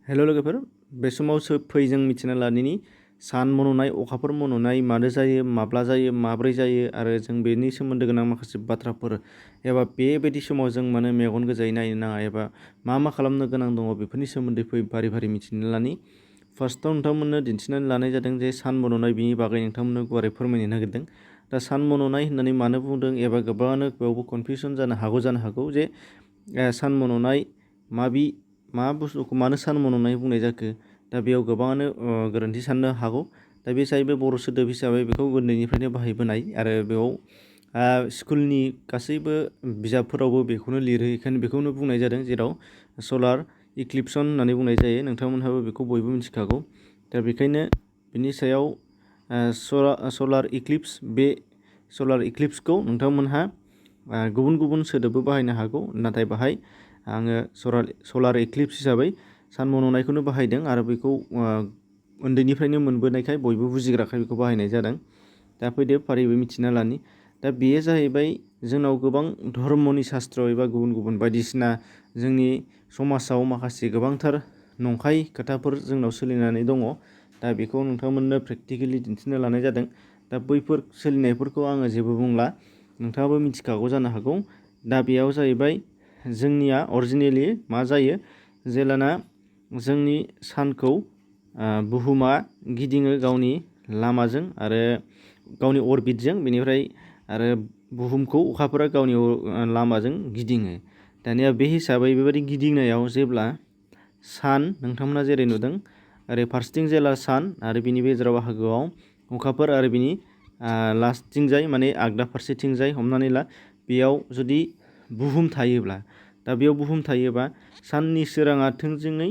हेल' लोगोफोर, बे समाव फै जों मिथिना लादिनि सान मन'नाय, अखाफोर मन'नाय मानो जायो, माब्ला जायो, माब्रै जायो आरो जों बेनि सोमोन्दो गोनां माखासे बाथ्राफोर एबा बेबायदि समाव जों मानो मेगन गोजायै नायनो नाङा एबा मा खालामनो गोनां दङ बेफोरनि सोमोन्दै फै फारि मिथिना लानि। फार्स्टआव नोंथांमोननो दिन्थिनानै लानाय जादों जे सान मन'नाय बिनि बागै नोंथांमोननो गुवारै फोरमायनो नागिरदों। दा सान मन'नाय होननानै मानो बुंदों एबा गोबाङानो बेयावबो कनफिउसन जानो हागौ जे सान मन'नाय मा बुस्थुखौ मानो सान मन'नाय बुंनाय जाखो। दा बेयाव गोबाङानो गोरोन्थि साननो हागौ। दा बे जाहैबाय बर' सोदोब हिसाबै बेखौ उन्दैनिफ्रायनो बाहायबोनाय आरो बेयाव स्कुलनि गासैबो बिजाबफोरावबो बेखौनो लिरो, बेखौनो बुंनाय जादों, जेराव सलार इक्लिप्सन होननानै बुंनाय जायो। नोंथांमोनहाबो बेखौ बयबो मिथिखागौ। दा बेखायनो बिनि सायाव सलार इक्लिप्स, बे सलार इक्लिप्सखौ नोंथांमोनहा गुबुन गुबुन सोदोबबो बाहायनो हागौ, नाथाय बाहाय आङो सलार इक्लिप्स हिसाबै सान मन'नायखौनो बाहायदों आरो बेखौ उन्दैनिफ्रायनो मोनबोनायखाय बयबो बुजिग्राखाय बेखौ बाहायनाय जादों। दा फैदो फारियै मिथिना लानि। दा बेयो जाहैबाय जोंनाव गोबां धर्मनि शास्त्र एबा गुबुन बायदिसिना जोंनि समाजाव माखासे गोबांथार नंखाय खोथाफोर जोंनाव सोलिनानै दङ। दा बेखौ नोंथांमोननो प्रेक्टिकेलि दिन्थिनो लानाय जादों। दा बैफोर सोलिनायफोरखौ आङो जेबो बुंला, नोंथाङाबो मिथिखागौ जानो हागौ। दा बेयाव जाहैबाय जोंनिया अरिजिनेलि मा जायो, जेलाना जोंनि सानखौ बुहुमा गिदिङो गावनि लामाजों आरो गावनि अरबिटजों, बेनिफ्राय आरो बुहुमखौ अखाफोरा गावनि लामाजों गिदिङो। दानिया बे हिसाबै बेबायदि गिदिंनायाव जेब्ला सान, नोंथांमोना जेरै नुदों, ओरै फारसेथिं जेला सान आरो बिनि गेजेराव बाहागोआव अखाफोर आरो बिनि लास्टथिंजाय माने आगदा फारसेथिंजाय हमनानै ला बेयाव जुदि बुहुम थायोब्ला, दा बेयाव बुहुम थायोबा साननि सोराङा थोंजोङै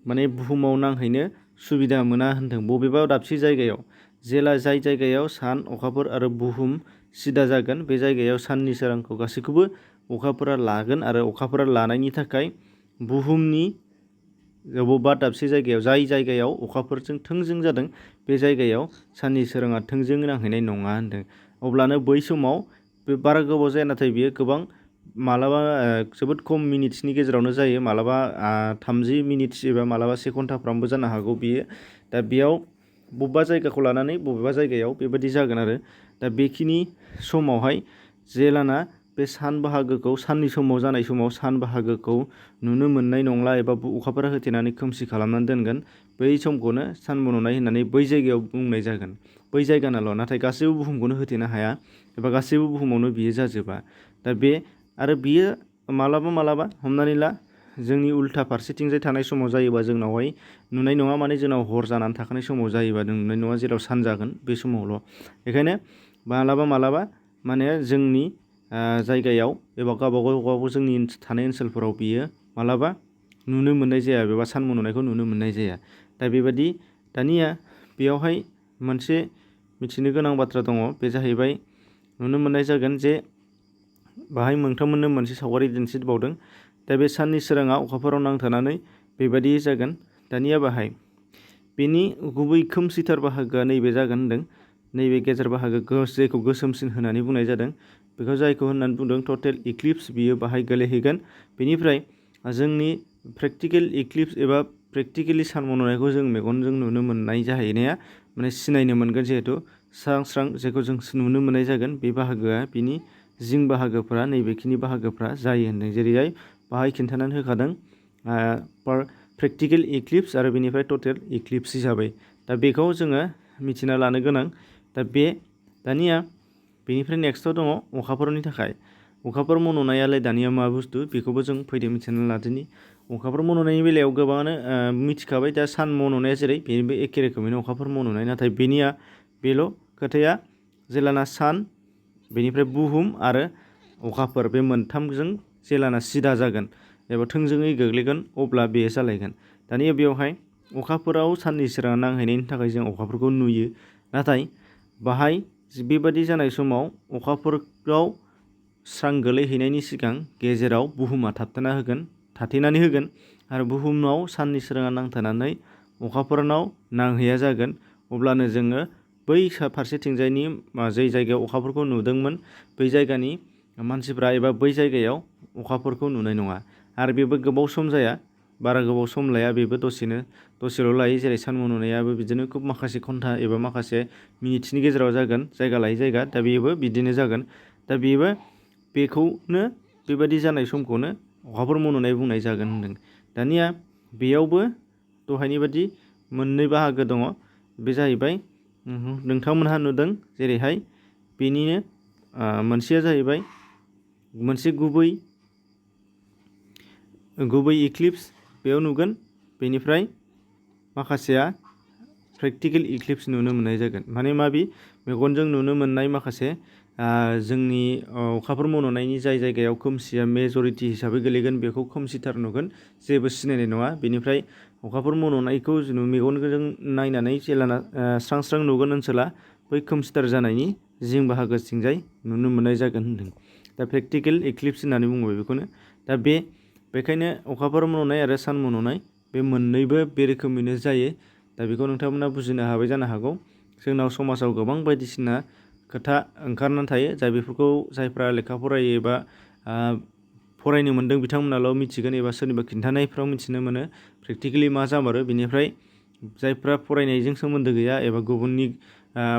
माने बुहुमाव नांहैनो सुबिदा मोना होनदों। बबेबा दाबसे जायगायाव जेला जाय जायगायाव सान, अखाफोर आरो बुहुम सिदा जागोन, बे जायगायाव साननि सोरांखौ गासैखौबो अखाफोरा लागोन आरो अखाफोरा लानायनि थाखाय बुहुमनि बबेबा दाबसे जायगायाव, जाय जायगायाव अखाफोरजों थोंजों जादों, बे जायगायाव साननि सोराङा थोंजों नांहैनाय नङा होनदों। अब्लानो बै समाव बे बारा गोबाव जाया, नाथाय बेयो गोबां मालाबा जोबोद खम मिनिट्सनि गेजेरावनो जायो, मालाबा 30 मिनिट्स एबा मालाबा से घन्टाफ्रामबो जानो हागौ बियो। दा बेयाव बबेबा जायगाखौ लानानै बबेबा जायगायाव बेबायदि जागोन आरो। दा बेखिनि समावहाय जेलाना बे सान बाहागोखौ, साननि समाव जानाय समाव सान बाहागोखौ नुनो मोननाय नंला एबा अखाफोरा होथेनानै खोमसि खालामनानै दोनगोन, बै समखौनो सान मन'नाय होननानै बै जायगायाव बुंनाय जागोन। बै जायगानाल', नाथाय गासैबो बुहुमखौनो होथेनो हाया एबा गासैबो बुहुमावनो बियो जाजोबा। दा बे आरो बियो मालाबा हमनानै ला जोंनि उल्था फारसेथिंजाय थानाय समाव जायोबा जोंनावहाय नुनाय नङा, माने जोंनाव हर जानानै थाखानाय समाव जायोबा जों नुनाय नङा, जेराव सान जागोन बे समावल'। बेखायनो मालाबा माने जोंनि जायगायाव एबा गावबागाव जोंनि थानाय ओनसोलफोराव बियो मालाबा नुनो मोननाय जाया एबा सान मन'नायखौ नुनो मोननाय जाया। दा बेबायदि दानिया बेयावहाय मोनसे मिथिनो गोनां बाथ्रा दङ, बे जाहैबाय नुनो मोननाय जागोन जे बाहाय नोंथांमोननो मोनसे सावगारि दिन्थिबावदों। दा बे साननि सोराङा अखाफोराव नांथानानै बेबायदि जागोन। दानिया बाहाय बेनि गुबै खोमसिथार बाहागोआ नैबे जागोन होनदों, नैबे गेजेर बाहागो जायखौ गोसोमसिन होननानै बुंनाय जादों, बेखौ जायखौ होननानै बुंदों टटेल इक्लिप्स, बियो बाहाय गोलैहैगोन। बेनिफ्राय जोंनि प्रेक्टिकेल इक्लिप्स एबा प्रेक्टिकेलि सान मन'नायखौ जों मेगनजों नुनो मोननाय जाहैनाया माने सिनायनो मोनगोन, जिहेथु स्रां जेखौ जों नुनो मोननाय जागोन, बे बाहागोआ बिनि जिं बाहागोफ्रा, नैबेखिनि बाहागोफ्रा जायो होनदों। जेरैहाय बाहाय खिन्थानानै होखादों प्रेक्टिकेल इक्लिप्स आरो बेनिफ्राय टटेल इक्लिप्स हिसाबै। दा बेखौ जोङो मिथिना लानो गोनां। दा दानिया बेनिफ्राय नेक्स्टआव दङ अखाफोरनि थाखाय। अखाफोर मन'नायालाय दानिया मा बुस्थु, बेखौबो जों फैदो मिथिना लादोनि। अखाफोर मन'नायनि बेलायाव गोबाङानो मिथिखाबाय। दा सान मन'नाया जेरै, बेनिबो एखे रोखोमैनो अखाफोर मन'नाय, नाथाय बेनिया बेल' खोथाया, जेलाना सान, बेनिफ्राय बुहुम आरो अखाफोर, बे मोनथामजों जेलाना सिदा जागोन एबा थोंजोङै गोग्लैगोन, अब्ला बेयो जालायगोन। दानिया बेवहाय अखाफोराव साननि सोराङा नांहैनायनि थाखाय जों अखाफोरखौ नुयो, नाथाय बाहाय बेबादि जानाय समाव अखाफोराव स्रां गोलैहैनायनि सिगां गेजेराव बुहुमा थाथेनानै होगोन आरो बुहुमाव साननि सोराङा नांथानानै अखाफोरनाव नांहैया जागोन। अब्लानो जोङो बै फारसेथिंजायनि जै जायगायाव अखाफोरखौ नुदोंमोन, बै जायगानि मानसिफ्रा एबा बै जायगायाव अखाफोरखौ नुनाय नङा। आरो बेबो गोबाव सम जाया, बारा गोबाव सम लाया, बेबो दसेल' लायो। जेरै सान मन'नायाबो बिदिनो खोब माखासे घन्टा एबा माखासे मिनिट्सनि गेजेराव जागोन, जायगा लायै जायगा। दा बेबो बिदिनो जागोन। दा बेखौनो बेबायदि जानाय समखौनो अखाफोर मन'नाय बुंनाय जागोन होनदों। दानिया बेयावबो दहायनि बादि मोननै बाहागो दङ। बे जाहैबाय नोंथांमोनहा नुदों जेरैहाय बेनिनो मोनसेया जाहैबाय मोनसे गुबै इक्लिप्स बेयाव नुगोन। बेनिफ्राय माखासेया प्रेक्टिकेल इक्लिप्स नुनो मोननाय जागोन। माने माबि मेगनजों नुनो मोननाय माखासे जोंनि अखाफोर मन'नायनि जाय जायगायाव खोमसिया मेजरिटि हिसाबै गोलैगोन बेखौ खोमसिथार नुगोन, जेबो सिनायनाय नङा। बेनिफ्राय अखाफोर मन'नायखौ मेगनजों नायनानै जेलाना स्रां स्रां नुगोन ओनसोला, बै खोमसिथार जानायनि जिं बाहागोथिंजाय नुनो मोननाय जागोन होनदों। दा प्रेक्टिकेल इक्लिप्स होननानै बुङो बेखौनो। दा बेखायनो अखाफोर मन'नाय आरो सान मन'नाय बे मोननैबो बे रोखोमैनो जायो। दा बेखौ नोंथांमोना बुजिनो हाबाय जानो हागौ। जोंनाव समाजाव गोबां बायदिसिना खोथा ओंखारनानै थायो, बेफोरखौ जायफ्रा लेखा फरायो एबा फरायनो मोनदों बिथांमोनाल' मिथिगोन एबा सोरनिबा खिन्थानायफ्राव मिथिनो मोनो प्रेक्टिकेलि मा जामारो। बेनिफ्राय जायफ्रा फरायनायजों सोमोन्दो गैया एबा गुबुननि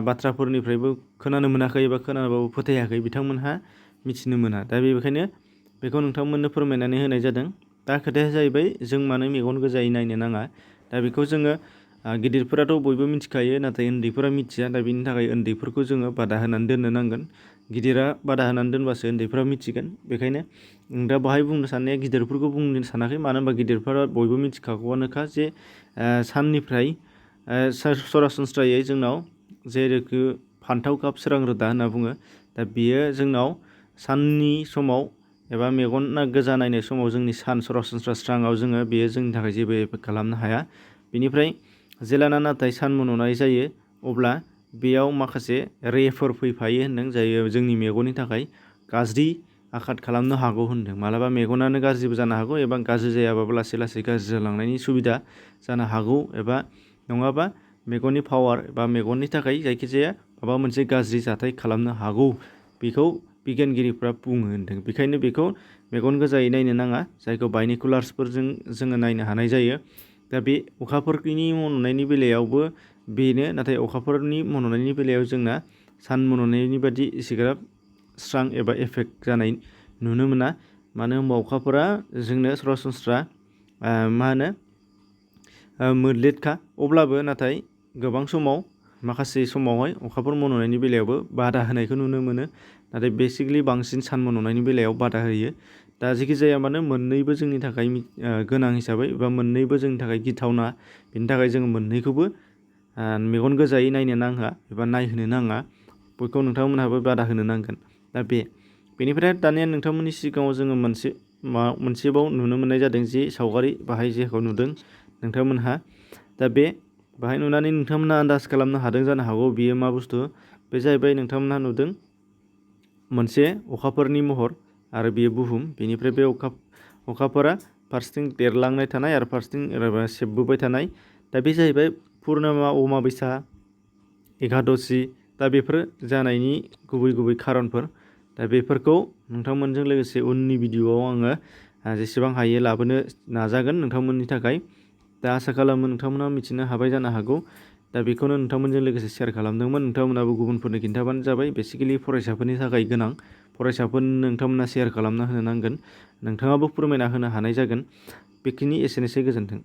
बाथ्राफोरनिफ्रायबो खोनानो मोनाखै एबा खोनाबाबो फोथायाखै, बिथांमोनहा मिथिनो मोना। दा बेनिखायनो बेखौ नोंथांमोननो फोरमायनानै होनाय जादों। दा खोथाया जाहैबाय जों मानो मेगन गोजायै नायनो नाङा। दा बेखौ जोङो गिदिरफोराथ' बयबो मिथिखायो, नाथाय उन्दैफोरा मिथिया। दा बेनि थाखाय उन्दैफोरखौ जोङो बादा होनानै दोननो नांगोन। गिदिरा बादा होनानै दोनबासो उन्दैफोरा मिथिगोन। बेखायनो दा बाहाय बुंनो साननाया गिदिरफोरखौ बुंनो सानाखै, मानो होनबा गिदिरफोरा बयबो मिथिखागौआनोखा जे साननिफ्राय सरासनस्रायै जोंनाव जेरोखोम फान्थाव गाब सोरां रोदा होनना बुङो। दा बेयो जोंनाव साननि समाव एबा मेगना गोजा नायनाय समाव जोंनि सरासनस्रा स्राङाव बेयो जोंनि थाखाय जेबो एफेक्ट खालामनो हाया। बेनिफ्राय जेलाना नाथाय सान मन'नाय जायो, अब्ला बेयाव माखासे रेफोर फैफायो होनदों, जाय जोंनि मेगननि थाखाय गाज्रि आघात खालामनो हागौ होनदों। मालाबा मेगनानो गाज्रिबो जानो हागौ एबा गाज्रि जायाबाबो लासै लासै गाज्रि जालांनायनि सुबिदा जानो हागौ, एबा नङाबा मेगननि पावार एबा मेगननि थाखाय जायखिजाया माबा मोनसे गाज्रि जाथाय खालामनो हागौ, बेखौ बिगियानगिरिफ्रा बुङो होनदों। बेखायनो बेखौ मेगन गोजायै नायनो नाङा, जायखौ बायनिकुलार्सफोरजों जोङो नायनो हानाय जायो। दा बे अखाफोरनि मन'नायनि बेलायावबो बेनो, नाथाय अखाफोरनि मन'नायनि बेलायाव जोंना सान मन'नायनि बादि एसेग्राब स्रां एबा एफेक्ट जानाय नुनो मोना। मानो होनबा अखाफोरा जोंनो सरासनस्रा मोल्लेदखा। अब्लाबो नाथाय गोबां समाव माखासे समावहाय अखाफोर मन'नायनि बेलायावबो बादा होनायखौ नुनो मोनो। नाथाय बेसिकलि बांसिन सान मन'नायनि बेलायाव बादा होयो। दा जेखि जाया मानो मोननैबो जोंनि थाखाय गोनां हिसाबै एबा मोननैबो जोंनि थाखाय गिथावना। बेनि थाखाय जोङो मोननैखौबो मेगन गोजायै नायनो नाङा एबा नायहोनो नाङा। बेखौ नोंथांमोनहाबो बादा होनो नांगोन। दा बेनिफ्राय दानिया नोंथांमोननि सिगाङाव जोङो मोनसेबाव नुनो मोननाय जादों जे सावगारि बाहाय जेखौ नुदों नोंथांमोनहा। दा बाहाय नुनानै नोंथांमोनहा आन्दाज खालामनो हादों जानो हागौ बेयो मा बुस्थु। बे जाहैबाय नोंथांमोनहा नुदों मोनसे अखाफोरनि महर आरो बेयो बुहुम। बेनिफ्राय बे अखाफोरा फारसेथिं देरलांनाय थानाय आरो फारसेथिं सेबबोबाय थानाय। दा बे जाहैबाय पुर्निमा, अमाबैसा, एकादशी। दा बेफोर जानायनि गुबै खारनफोर। दा बेफोरखौ नोंथांमोनजों लोगोसे उननि भिडिअआव आङो जेसेबां हायो लाबोनो नाजागोन नोंथांमोननि थाखाय। दा आसा खालामो नोंथांमोना मिथिनो हाबाय जानो हागौ। दा बेखौनो नोंथांमोनजों लोगोसे शेयार खालामदोंमोन। नोंथांमोनाबो गुबुनफोरनो खिन्थाबानो जाबाय। बेसिकेलि फरायसाफोरनि थाखाय गोनां। फरायसाफोरनो नोंथांमोना शेयार खालामना होनो नांगोन। नोंथाङाबो फोरमायना होनो हानाय जागोन। बेखिनि एसेनोसै, गोजोन्थों।